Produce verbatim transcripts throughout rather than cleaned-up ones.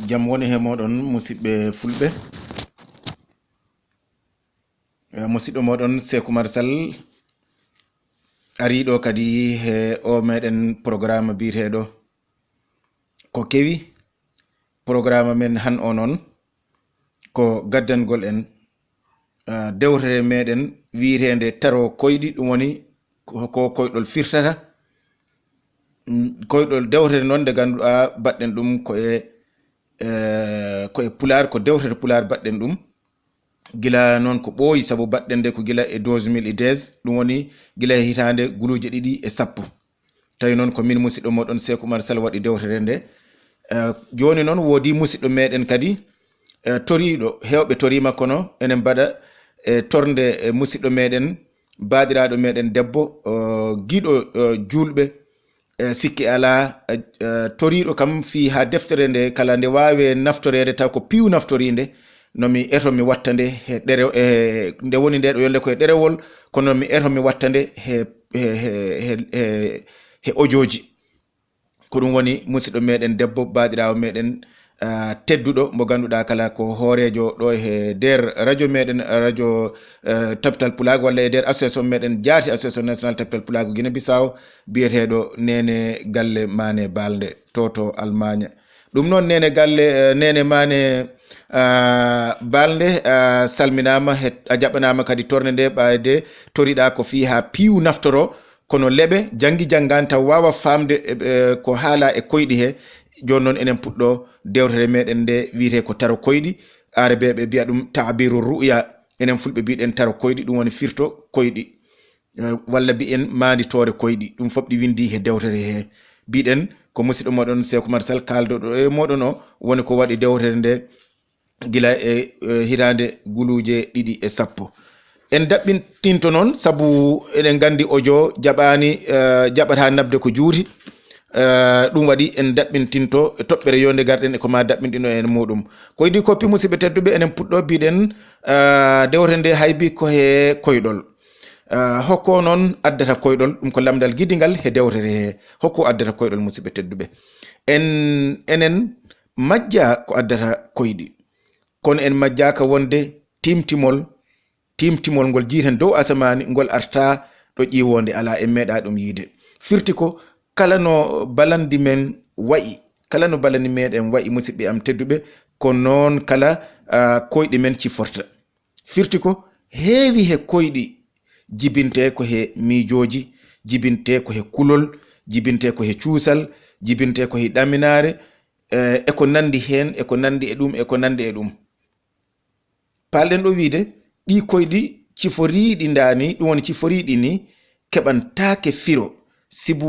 Jam woni he mooɗon, musidɓe fulɓe. Eh, musidɗo mooɗon Seeku Marsal arii ɗo kadi he o meɗen programme biyeteeɗo Ko Kewi. Programme men han o noon ko gaddangol en, ah, dewtere meɗen wiyeteende Taro Koyɗi, ɗum woni ko, ko koyɗol firtata. Mm, koyɗol dewtere noon nde ngannduɗaa baɗɗen ɗum ko e, eh, ko e Pulaar, ko dewtere Pulaar baɗɗen ɗum. Gila noon ko ɓooyi, sabu baɗɗen nde ko gila e douze mille et dix, ɗum woni gila e hitaande guluuje ɗiɗi e sappo. Tawi noon ko min musidɗo mooɗon Seeku Umar Sal waɗi dewtere nde. Eh, jooni noon woodi musidɗo meɗen kadi, eh, toriiɗo, heewɓe toriima kono enen mbaɗa, eh, tornde, eh, musidɗo meɗen, baaɗiraaɗo meɗen debbo, eh, giɗo, eh, juulɓe, eh, sikke alaa, eh, eh, toriiɗo kam fii haa deftere nde kala nde waawe naftoreede taw ko piiw naftoriinde, no mi eto mi watta nde he ɗere-, eh, nde woni nde ɗo yolnde ko e ɗerewol, kono mi eto mi watta nde he, he, he, he, he, he ojooji. Ko ɗum woni musidɗo meɗen debbo, baaɗiraawo meɗen, ah, tedduɗo, mo ngannduɗaa kala ko hooreejo ɗo he nder radio meɗen, radio, eh, Tapital Pulaagu, walla e nder association meɗen jaati, Association Nationale Tapital Pulaagu Guinée Bissau, biyeteeɗo Nene Galle Mane Balde, to, to Almaaña. Ɗum noon, Nene Galle, eh, Nene Mane, ah, Balde, ah, salminaama, het-, a jaɓanaama kadi tornde nde, ɓayde toriɗaa ko fii haa piiw naftoro, kono leɓe, janngi janngaan taw waawa faamde, e, e, ko haalaa e koyɗi he. Jooni noon enen puɗɗo dewtere meɗen nde wiyetee ko Taro Koyɗi. Aarabeeɓe mbiya ɗum taabiru ru'ya. Enen fulɓe mbiɗen Taro Koyɗi, ɗum woni firto koyɗi. Eh, walla mbiyen maanditoore koyɗi. Ɗum fof ɗi winndi he dewtere he. Mbiɗen ko musidɗo mooɗon Seeku Umar Sal kaaldoɗo e mooɗon o woni ko waɗi dewtere nde gila e, eh, hitaande guluuje ɗiɗi e sappo. En daɓɓintinto noon, sabu eɗen nganndi ojo jaɓaani, eh, jaɓataa naɓde ko juuti. Eh, ɗum waɗi en daɓɓintinto e toɓɓere yonde garɗen e ko ma daɓɓinɗino en muɗum. Ko idii koppi, musidɓe tedduɓe, enen puɗɗo mbiɗen, eh, dewtere nde haybi ko he koyɗol. Eh, hokko noon addata koyɗol, ɗum ko lamndal gidingal he dewtere he. Hokko addata koyɗol, musidɓe tedduɓe. En, enen majjaa ko addata koyɗi. Kono en majjaaka wonde timtimol, timtimol ngol jiiten dow asamaani, ngol arta ɗo ƴiiwoonde alaa, en meeɗaa ɗum yiide. Firti ko kala no balandi men wayi, kala no balandi meɗen wayi, musidɓe am tedduɓe, ko noon kala, ah, koyɗi men ciforta. Firti ko heewi he koyɗi jibintee ko he miijooji, jibintee ko he kulol, jibintee ko he cuusal, jibintee ko he ɗaminaare, eh, e ko nanndi heen, e ko nanndi e ɗum, e ko nanndi e ɗum. Paalɗen ɗo wiide, ɗi koyɗi ciforiiɗi ndaani, ɗum woni ciforiiɗi ni, keɓantaake firo. Sibu,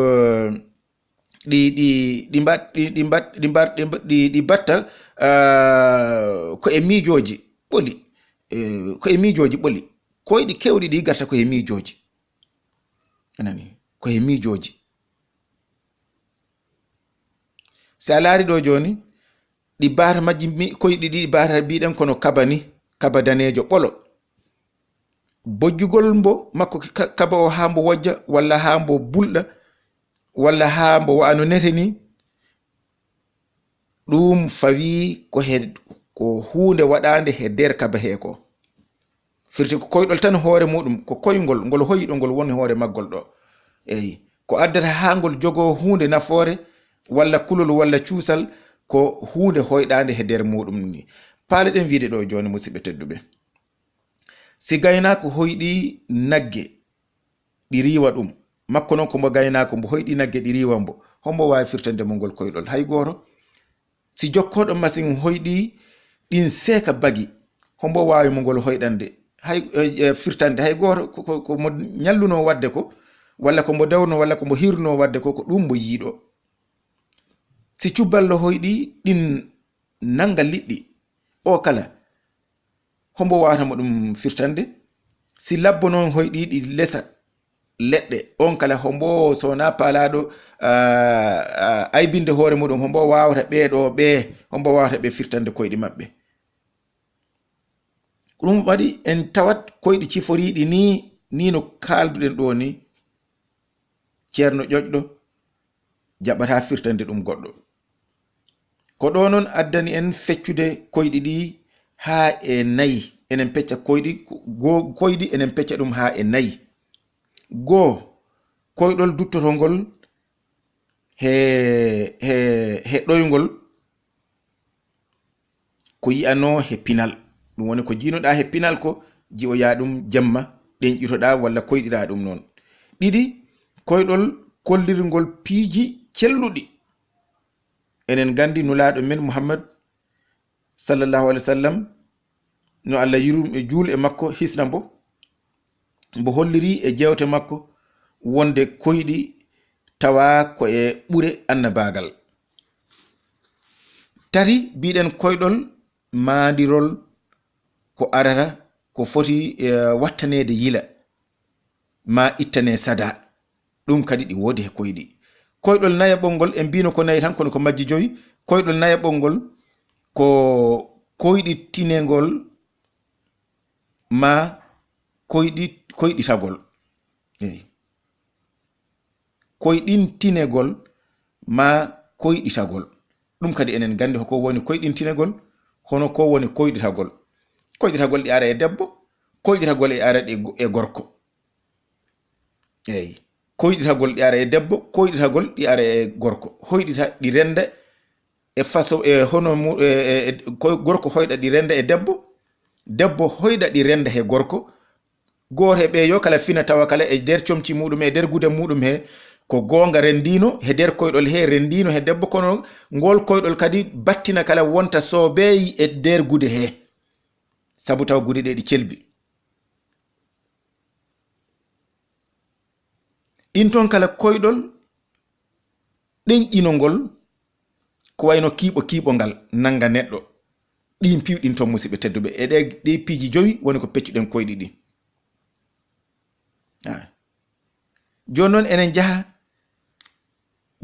eh, ɗi, ɗi, ɗi mbat-, ɗi, ɗi mbat-, ɗi mbat-, ɗi mbat-, ɗi, ɗi mbatta, ah, ko e miijooji ɓoli. Eh, ko e miijooji ɓoli. Koyɗi keewɗi ɗi garta ko e miijooji. A nani? Ko e miijooji. Si a laari ɗo jooni, ɗi baata majji mi-, koyɗi ɗi baata mbiɗen kono kaba ni, kaba daneejo ɓolo. Bojjugol mbo makko ka-, kaba o haa mbo wojja, walla haa mbo bulɗa, walla haa mbo wa'ano nete ni, ɗum fawii ko he, ko huunde waɗaande he nder kaba hee ko. Firti ko koyɗol tan hoore muɗum, ko koyngol, ngol hoyi ɗo ngol woni hoore maggol ɗo. Eyi, ko addata haa ngol jogoo huunde nafoore, walla kulol, walla cuusal, ko huunde hoyɗaande he nder muɗum ni. Paale ɗen wiide ɗo jooni, musidɓe tedduɓe. Si gaynaako hoyɗi nagge, ɗi riiwa ɗum. Makko noon ko mbo gaynaako, mbo hoyɗi nagge, ɗi riiwa mbo. Hombo waawi firtande mo ngol koyɗol? Hay gooto. Si jokkooɗo masiŋ hoyɗi ɗin seeka bagi, hombo waawi mo ngol hoyɗande? Hay, e, e, firtande hay gooto, ko, ko, ko mo ñallunoo waɗde ko, walla ko mbo dewno, walla ko mbo hirnoo waɗde ko, ko ɗum mbo yiiɗo. Si cubballo hoyɗi ɗin nannga liɗɗi, o kala, hombo waawata mo ɗum firtande? Si labbo noon hoyɗi ɗi lesa leɗɗe, on kala hombo so wonaa paalaaɗo, ah, ah, aybinde hoore muɗum, hombo waawata ɓee ɗo ɓee, hombo waawata ɓe firtande koyɗi maɓɓe? Ɗum waɗi en tawat koyɗi ciforiiɗi nii, nii no kaalduɗen ɗo ni, Ceerno Ƴoƴɗo jaɓataa firtande ɗum goɗɗo. Ko ɗo noon addani en feccude koyɗi ɗi haa e nayi. Enen pecca koyɗi, go-, koyɗi enen pecca ɗum haa e nayi. Goo, koyɗol duttotongol he, he, he ɗoyngol ko yi'anoo he pinal. Ɗum woni ko jiinoɗaa he pinal ko ji'oyaa ɗum jemma, ɗenƴutoɗaa walla koyɗiraa ɗum noon. Ɗiɗi, koyɗol kollirngol piiji celluɗi. Enen nganndi Nulaaɗo men Muhammad sallallahu alaihi wasallam, no Allah yirum e juul e makko hisna mbo, mbo holliri e jewte makko wonde koyɗi tawa ko e ɓure annabaagal. Tati, mbiɗen koyɗol maandirol ko arata ko foti, eh, wattaneede yila, ma ittane sada. Ɗum kadi ɗi woodi he koyɗi. Koyɗol nayaɓol ngol, en mbino ko nayi tan, kono ko majji joyi. Koyɗol nayaɓol ngol ko koyɗitinegol ma koyɗi-, koyɗitagol. Eey. Koyɗintinegol ma koyɗitagol. Ɗum kadi enen nganndi ko woni koyɗintinegol, hono ko woni koyɗitagol. Koyɗitagol ɗi ara e debbo, koyɗitagol e ara ɗi go-, e gorko. Eey. Koyɗitagol ɗi ara e debbo, koyɗitagol ɗi ara e gorko. Hoyɗita ɗi renda e façon, e hono mu-, e, e, e, ko-, gorko hoyɗa ɗi renda e debbo, debbo hoyɗa ɗi renda he gorko. Gooto he ɓee yo kala fina tawa kala e nder comci muɗum, e nder gude muɗum he, ko goonga renndino he nder koyɗol he, renndino he debbo, kono ngol koyɗol kadi battina kala wonta soobeeyi e nder gude he. Sabu taw gude ɗe ɗi celbi. Ɗin toon kala koyɗol ɗenƴinongol ko wayno kiiɓo kiiɓo ngal nannga neɗɗo. Ɗin piiw ɗin toon, musidɓe tedduɓe. E ɗe, ɗe piiji jowi woni ko peccuɗen koyɗi ɗin. Ah. Jooni noon enen njaha,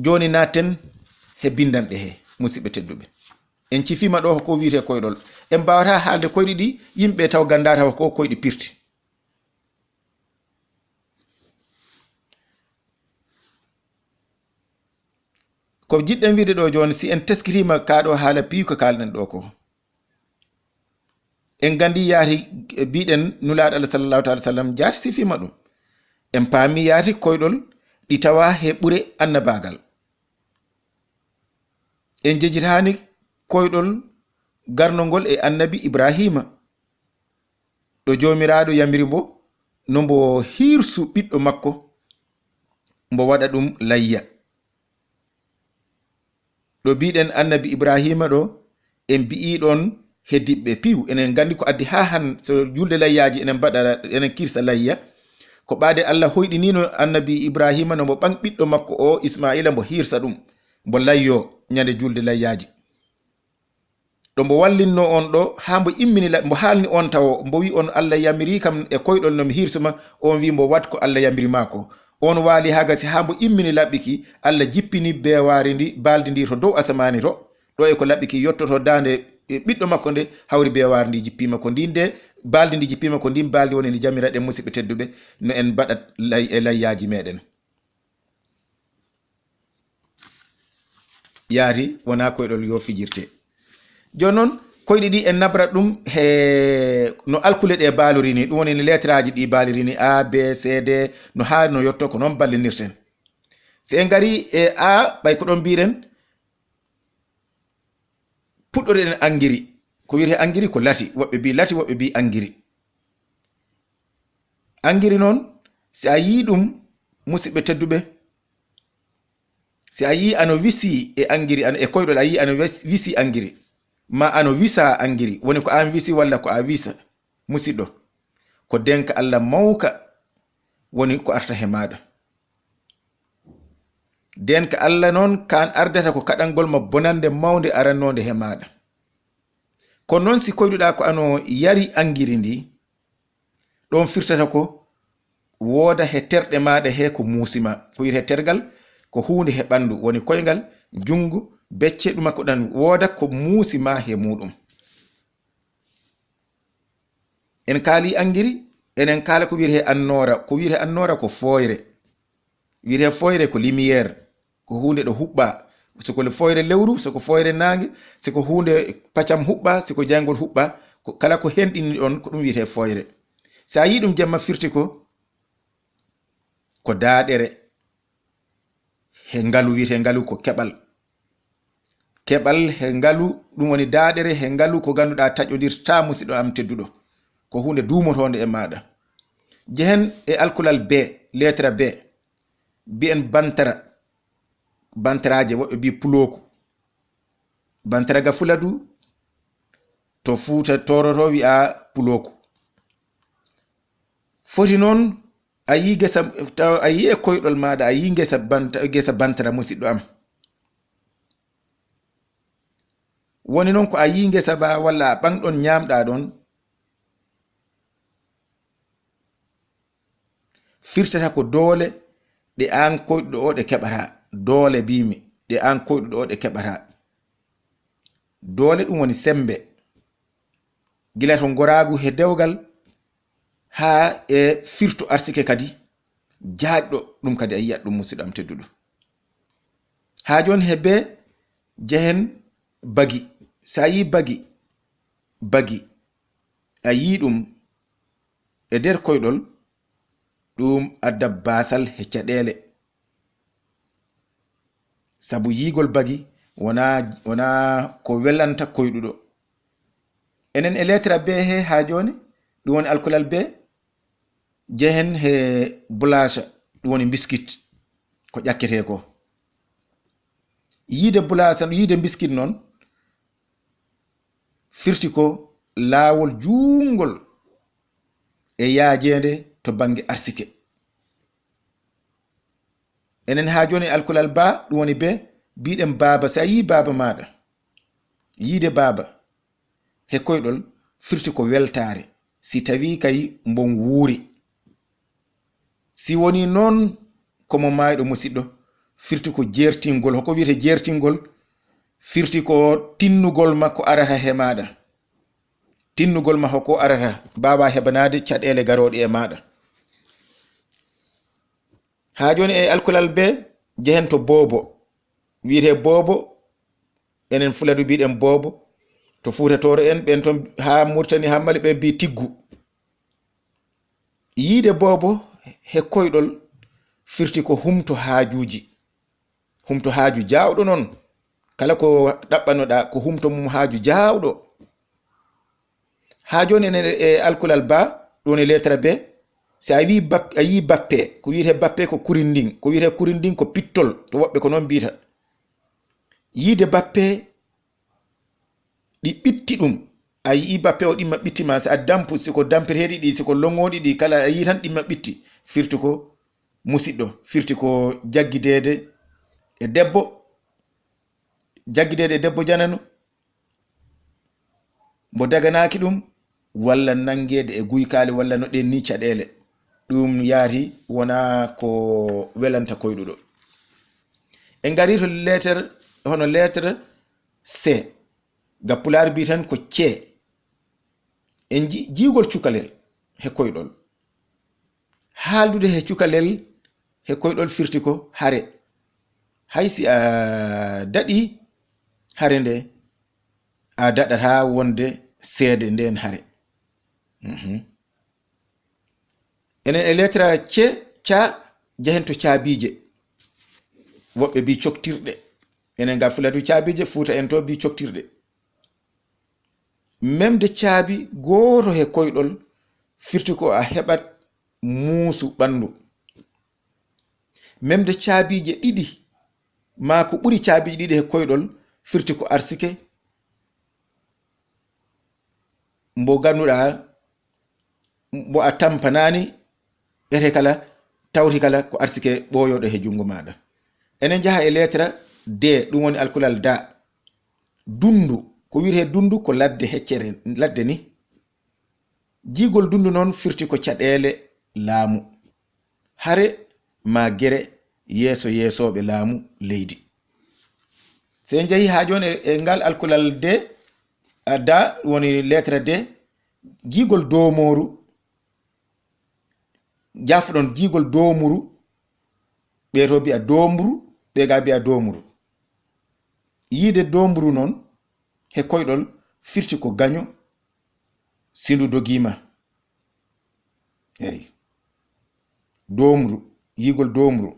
jooni naaten he binndanɗe he, musidɓe tedduɓe. En cifiima ɗo ko wiyetee koyɗol. En mbaawata haalde koyɗi ɗi, yimɓe taw nganndaata ko koyɗi pirti. Ko jiɗɗen wiide ɗo jooni, si en teskitiima kaa ɗo haala piiw ko kaalɗen ɗo ko. En nganndi yaati, mbiɗen Nulaaɗo Allah sallallahu ta'ala sallam jaati sifiima ɗum. En paami yaati koyɗol ɗi tawa he ɓure annabaagal. En njejitaani koyɗol garnongol e annabi Ibraahiima, ɗo Joomiraaɗo yamiri mbo no mbo hiirsu ɓiɗɗo makko, mbo waɗa ɗum layya. Ɗo mbiɗen annabi Ibraahiima ɗo, en mbi'ii ɗoon heddiɓe piiw. Enen nganndi ko addi haa han, so julde layyaaji enen mbaɗa, enen kirsa layya. Ko ɓaade Allah hoyɗiniino annabi Ibraahiima no mbo ɓaŋ ɓiɗɗo makko o Ismaa'iila, mbo hiirsa ɗum, mbo layyoo ñande julde layyaaji. Ɗo mbo wallinnoo on ɗo, haa mbo immini la-, mbo haalni on tawo, mbo wi on, "Allah yamiri kam e koyɗol no mi hirsuma." On wi mbo, "Waɗ ko Allah yamiri maa ko." On waali haa gasi, haa mbo immini laɓɓiki, Allah jippini beewaari ndi, baaldi ndi to dow asamaani to, ɗo e ko laɓɓiki yottoto daande, e, ɓiɗɗo makko nde, hawri beewaari ndi jippiima ko ndin de, baaldi ndi jippiima ko ndin baaldi woni ndi jamira ɗen, musidɓe tedduɓe, no en mbaɗat lay-, e layyaaji meɗen. Yaati, wonaa koyɗol yo fijirte. Jooni noon, koyɗi ɗi en nabra ɗum he no alkule ɗe baalori ni, ɗum woni no leetaraaji ɗi baalori ni, A, B, C, D, no haa no yotto, ko noon ballinirten. Si en ngari e A, ɓay ko ɗon mbiɗen, puɗɗoreɗen anngiri. Ko wiyetee anngiri ko lati, woɓɓe mbii lati, woɓɓe mbii anngiri. Anngiri noon, si a yii ɗum, musidɓe tedduɓe, si a yii ano wisi e anngiri, ano e koyɗol, a yii ano wis-, wisi anngiri, ma ano wisa anngiri, woni ko aan wisi walla ko a wisa, musidɗo, ko denka Allah mawka woni ko arta he maaɗa. Denka Allah noon, kaan ardata ko kaɗangol ma bonannde mawnde arannoonde he maaɗa. Kono noon, si koyɗuɗaa ko ano yari anngiri ndi, ɗoon firtata ko wooda he terɗe maaɗa he ko muusi ma. Ko wiyetee tergal, ko huunde he ɓanndu, woni koyngal, junngo, becce, ɗuma ko ɗan wooda ko muusi ma he muuɗum. En kaali anngiri, enen kaala ko wiyetee annoora. Ko wiyetee annoora ko fooyre. Wiyetee fooyre ko lumière, ko huunde ɗo huɓɓaa. Soko le foyre lewru, soko foyre naange, siko huunde pacam huɓɓa, siko jayngol huɓɓa, ko kala ko henɗini ɗon, ko ɗum wiyetee foyre. So a yii ɗum jemma firti ko, ko daaɗere. He ngalu wiyetee ngalu ko keɓal. Keɓal he ngalu, ɗum woni daaɗere he ngalu ko ngannduɗaa taƴondirtaa, musiɗɗo am tedduɗo. Ko huunde duumotoonde e maaɗa. Jehen e alkulal B, lettre B. Mbiyen bantara. Bantaraaje, woɓɓe mbii pulooku. Bantara ga Fuladu, to Fuuta Tooro to wi'a pulooku. Foti noon, a yii ngesa, taw a yii e koyɗol maaɗa, a yii ngesa banta-, ngesa bantara, musiɗɗo am. Woni noon ko a yii ngesa ba walla a ɓaŋɗon ñaamɗaa ɗon, firtata ko doole ɗe aan koyɗuɗo o ɗe keɓata. Doole mbiimi, ɗe aan koyɗuɗo o ɗe keɓata. Doole ɗum woni semmbe. Gila to ngoraagu he dewgal haa e firto arsike kadi, jaajɗo ɗum kadi a yiyat ɗum, musiɗɗo am tedduɗo. Haa jooni he bee jehen bagi. So a yii bagi, bagi, a yii ɗum e nder koyɗol, ɗum adda baasal he caɗeele. Sabu yiigol bagi wonaa, wonaa ko welanta koyɗuɗo. Enen e lettre B he haa jooni, ɗum woni alkulal B, jehen he bulaasa, ɗum woni mbiskit, ko ƴakketee ko. Yiide bulaasa, yiide mbiskit noon, firti ko laawol juutngol e yaajeende to bannge arsike. Enen haa jooni e alkulal ba, ɗum woni be, mbiɗen baaba, so a yii baaba maaɗa, yiide baaba he koyɗol firti ko weltaare, si tawii kay mbon wuuri. Si wonii noon, ko mo maayɗo, musiɗɗo, firti ko jeertingol. Hoko wiyetee jeertingol? Firti ko tinnugol makko arata he maaɗa. Tinnugol ma hoko arata, mbaawaa heɓanaade caɗeele garooɗe e maaɗa. Haa jooni e alkulal be, jehen to boobo. Wiyetee boobo, enen Fuladu mbiɗen boobo. To Fuuta Tooro en, ɓen toon haa Murtani, haa Mali, ɓe mbii tiggu. Yiide boobo he koyɗol firti ko humto haajuuji. Humto haaju jaawɗo noon. Kala ko ɗaɓɓanoɗaa, ko humto mum haaju jaawɗo. Haa jooni enen e alkulal ba, ɗum woni lettre B, si a wii bap-, a yii bappe, ko wiyetee bappe ko kurindin, ko wiyetee kurindin ko pittol, to woɓɓe ko noon mbiyata. Yiide bappe ɗi ɓitti ɗum. A yii bappe o ɗimma ɓitti ma, si a dampu, si ko dampeteeɗi ɗi, si ko longooɗi ɗi, kala a yii tan ɗimma ɓitti. Firti ko musiɗɗo, firti ko jaggideede e debbo, jaggideede e debbo janano, mbo daganaaki ɗum, walla nanngeede e guykaali, walla no ɗen ni caɗeele. Ɗum yaati wonaa ko welanta koyɗuɗo. En ngarii to lettre, hono lettre C. Ga Pulaar mbiyaten ko C. En ji-, jiigol cukalel he koyɗol. Haaldude he cukalel he koyɗol firti ko hare. Hay si a daɗi hare nde, a daɗataa wonde seede ndeen hare. Mhm. Enen e lettre C, ca, jehen to caabiije. Woɓɓe mbii coktirɗe. Enen ga Fuladu caabiije, Fuuta en to mbii coktirɗe. Memde caabi gooto he koyɗol firti ko a heɓat muusu ɓanndu. Memde caabiije ɗiɗi, maa ko ɓuri caabiije ɗiɗi he koyɗol, firti ko arsike mbo ngannduɗaa, mbo a tampanaani, ete kala, tawti kala ko arsike ɓooyooɗo he junngo maaɗa. Enen njaha e lettre D, ɗum woni alkulal da. Dunndu, ko wiyetee dunndu ko ladde heccere, ladde ni. Jiigol dunndu noon firti ko caɗeele laamu. Hare maa gere yeeso yeesooɓe laamu leydi. So en njahii haa jooni e, e ngal alkulal D, a da, woni lettre D, jiigol doomooru, jafɗon jiigol doomuru, ɓee to mbiya doomuru, ɓee ga mbiya doomuru. Yiide doombru noon he koyɗol firti ko gaño si ndu dogiima. Eey. Doombru, yiigol doombru,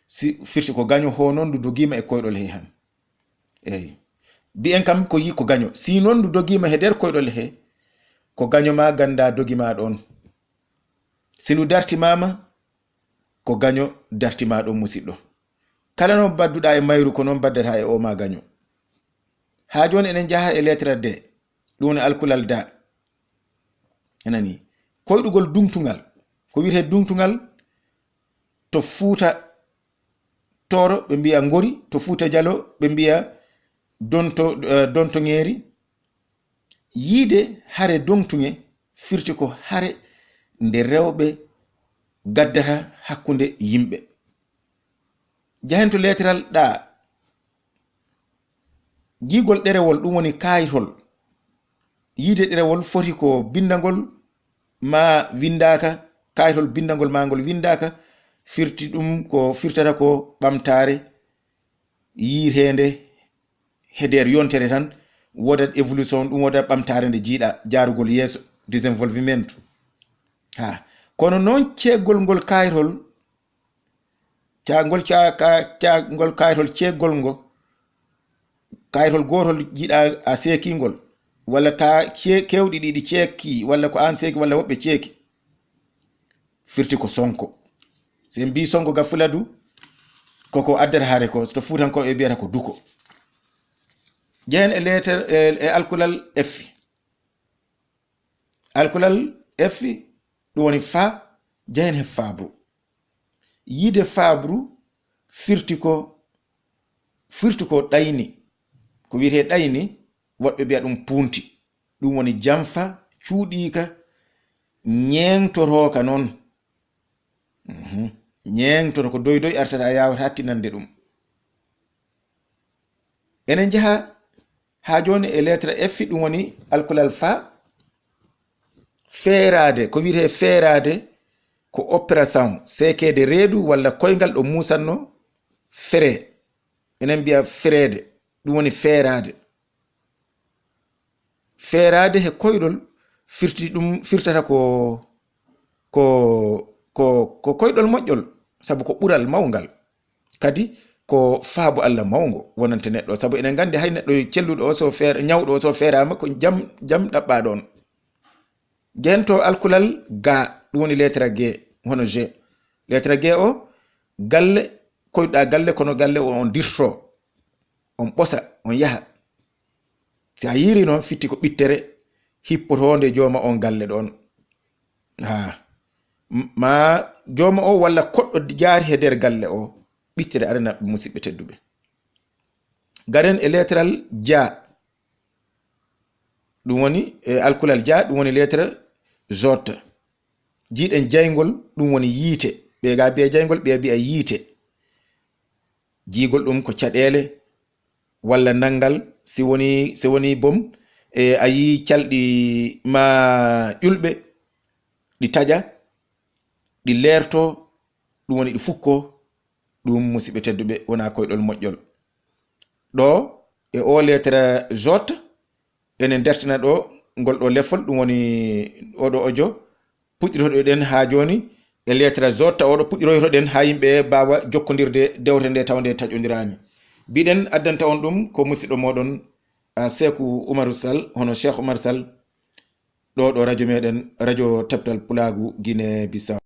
si firti ko gaño, hoo noon ndu dogiima e koyɗol he han. Eey. Mbiyen kam ko yii ko gaño. Si noon ndu dogiima he nder koyɗol he, ko gaño maa ganndaa dogi maa ɗoon. Si ndu dartimaama, ko gaño darti maa ɗoon, musiɗɗo. Kala no mbadduɗaa e mayru, ko noon mbaddata e o maa gaño. Haa jooni eɗen njaha e lettre D, ɗum woni alkulal da. A nanii? Koyɗugol duŋtungal. Ko wiyetee duŋtungal? To Fuuta Tooro, ɓe mbiya Ngori, to Fuuta Jaloo, ɓe mbiya Donto, eh, Dontoŋeeri. Yiide hare doŋtuŋe firti ko hare nde rewɓe gaddata hakkunde yimɓe. Njahen to leetiral ɗa. Giigol ɗerewol, ɗum woni kaaytol. Yiide ɗerewol foti ko binndagol maa winndaaka, kaaytol binndagol maa ngol winndaaka, firti ɗum ko, firtata ko ɓamtaare yiiteende he nder yontere tan, woodat évolution, ɗum woodat ɓamtaare nde jiiɗa, jaarugol yeeso, desenvolvimento. Ha. Kono noon ceeggol ngol kaaytol, ca-, ngol ca-, ka-, ca-, ngol kaaytol ceeggol ngo, kaaytol gootol jiiɗa a seekii ngol, walla ka ce-, keewɗi ɗiɗi ceekii, walla ko aan seeki, walla woɓɓe ceeki, firti ko sonko. So en mbii sonko ga Fuladu, koko addata hare ko, to Fuutankooɓe mbiyata ko duko. Jehen e leeter, e, e alkulal F. Alkulal F, ɗum woni fa, jehen he faabru. Yiide faabru firti ko, firti ko ɗayni. Ko wiyetee ɗayni, woɗɓe mbiya ɗum puunti. Ɗum woni jamfa cuuɗiika, ñeeŋtorooka noon. Mhm. Ñeeŋtoro ko doy doy artata, a yaawataa tinande ɗum. Enen njaha haa jooni e lettre F, ɗum woni alkulal fa. Feeraade, ko wiyetee feeraade, ko opération, seekeede reedu walla koyngal ɗo muusatno feree. Enen mbiya fereede, ɗum woni feeraade. Feeraade he koyɗol firti ɗum, firtata ko, ko, ko, ko koyɗol moƴƴol, sabu ko ɓural mawngal. Kadi ko faabo Allah mawngo wonante neɗɗo, sabu enen nganndi hay neɗɗo celluɗo o so feer-, ñawɗo o so feeraama ko jam, jam ɗaɓɓaa ɗoon. Jehen to alkulal ga, ɗum woni lettre G, hono G. Lettre G o, galle, koyɗa galle, kono galle o on dirto, on ɓosa, on yaha. Si a yiiri noon, fitti ko ɓittere hippotoonde jooma on galle ɗoon. Ha. M-, ma jooma o walla koɗɗo jaari he nder galle o, ɓittere arana ɓe, musidɓe tedduɓe. Garen e lettre al ja. Ɗum woni, e alkulal ja, ɗum woni lettre J. Jiiɗen jayngol, ɗum woni yiite. Ɓe ga mbiya jayngol, ɓe mbiya yiite. Jiigol ɗum ko caɗeele walla nanngal, si woni, si woni boom, e a yii calɗi ma ƴulɓe, ɗi taƴa, ɗi leerto, ɗum woni ɗi fukko, ɗum, musidɓe tedduɓe, wona koyɗol moƴƴol. Ɗo, e o lettre J, enen dartina ɗo, ngol ɗo lefol, ɗum woni oɗo ojo, puɗɗitoɗen haa jooni e lettre J, oɗo puɗɗitoytoɗen haa yimɓe mbaawa jokkondirde dewte nde tawa nde taƴondiraani. Mbiɗen addanta on ɗum ko musidɗo moɗon, a, Seeku Umaru Sall, hono Cheikh Oumar Sall, ɗo, ɗo radio meɗen, radio Teftal Pulaagu Guinée Bissau.